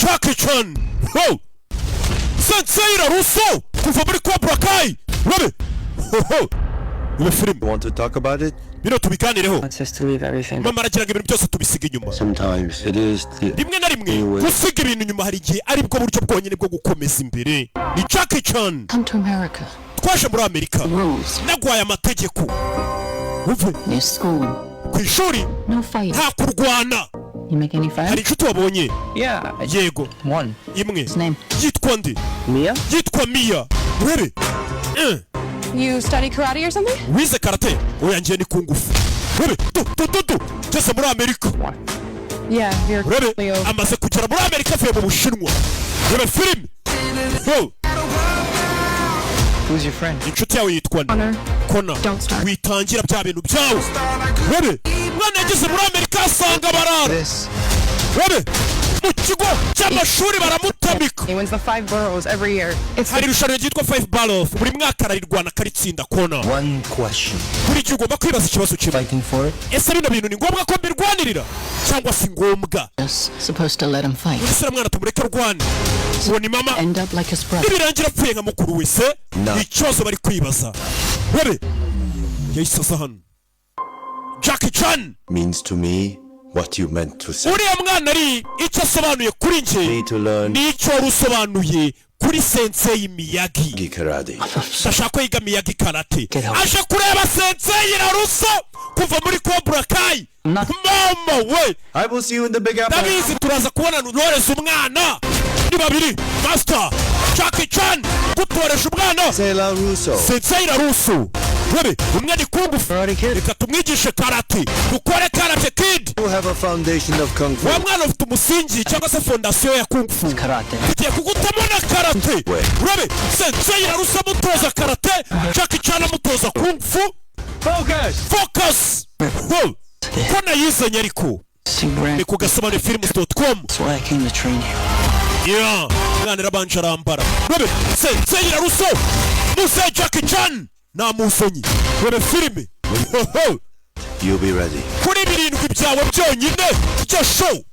Jackie Chan. Ho! Sensei Larusso kuva muri Cobra Kai. Urabe. Ho ho! Iyo filime. Want to talk about it? Bino tubiganireho. Wants us to leave everything. Mama aragira ngo ibintu byose tubisiga inyuma. Sometimes it is the Rimwe na rimwe gusiga ibintu inyuma hari igihe ari bwo buryo bwonyine bwo gukomeza imbere. Ni Jackie Chan. Come to America. Twaje muri Amerika. Rules. Nagwaye amategeko. Wumve. New school. Ku ishuri. No fighting. Nta kurwana. You make any Hari friends? inshuti wabonye? Yeah. Yego. One. Imwe. His name. Yitwa nde? Mia? Yitwa Mia. Urebe. You study karate or something? Wize karate? Oya, ngiye ni kung fu. Urebe tu tu tu tu ngeze muri Amerika. Yeah, you're Urebe. Leo. Amaze kugera muri Amerika avuye mu Bushinwa. Urebe filime. Ho! Who's your friend? Inshuti yawe yitwa nde? Connor. Kona. Don't start. Witangira bya bintu byawe. Urebe, umwana yageze muri Amerika asanga barara. This. Urebe, mu kigo cy'amashuri baramutamika. He wins the five boroughs every year. It's Hari irushanwa ryitwa Five Boroughs, buri mwaka ararirwana akaritsinda Kona. One question. Buri gihe ugomba kwibaza ikibazo kimwe. Fighting for it? Ese bino bintu ni ngombwa ko mbirwanirira cyangwa si ngombwa? Just supposed to let him fight. Ese uriya mwana tumureke arwane? Uwo ni mama. End up like his brother. Nibirangira apfuye nka mukuru we se? No. Ni ikibazo bari kwibaza. Urebe, yahise aza hano Jackie Chan. Means to me what you meant to say. Uriya mwana ari icyo asobanuye kuri njye. Need to learn Ni icyo wari usobanuye kuri Sensei Miyagi. Karate. Ndashaka ko yiga Miyagi karate. Get out. Aje kureba Sensei Larusso kuva muri Cobra Kai. Mama we! I will see you in the Big Apple. Ndabizi, turaza kubona. Ntoreza umwana. Ni babiri, Master Jackie Chan gutoresha umwana. Sensei LaRusso. Sensei Larusso. Rebe, umwe ni kung fu. Karate Kid. Reka tumwigishe karate, dukore Karate Kid. You have a foundation of kung fu. Wa mwana ufite umusingi cyangwa se fondasiyo ya kung fu. Karate. Tugiye kugutamo na karate. We. Urabe, Sensei Larusso amutoza karate, Jackie Chan amutoza kung fu. Focus! Focus. Ho! Ko nayizanye ariko. See, Brand. Ni ku gasobanufilms.com. That's why I came to train you. Yeah, umwana arabanje arambara. Urabe, Sensei Larusso, muze Jackie Chan namuzanye. Urabe filime. Ho, ho! You'll be ready. Kuri 7 byawe byonyine byo show.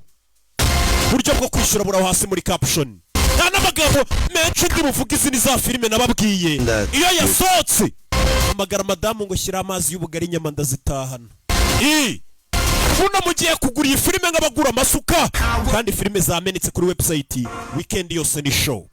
Buryo bwo kwishyura buraho hasi muri caption. Nta n'amagambo menshi ndi buvuge. Izi ni za filime nababwiye. Iyo yasohotse hamagara madamu ngo shyira amazi y'ubugari, inyama ndazitahana. I buno mugiye kugura iyi filime nk'abagura amasuka, kandi filime zamenetse kuri website. Weekend yose ni show.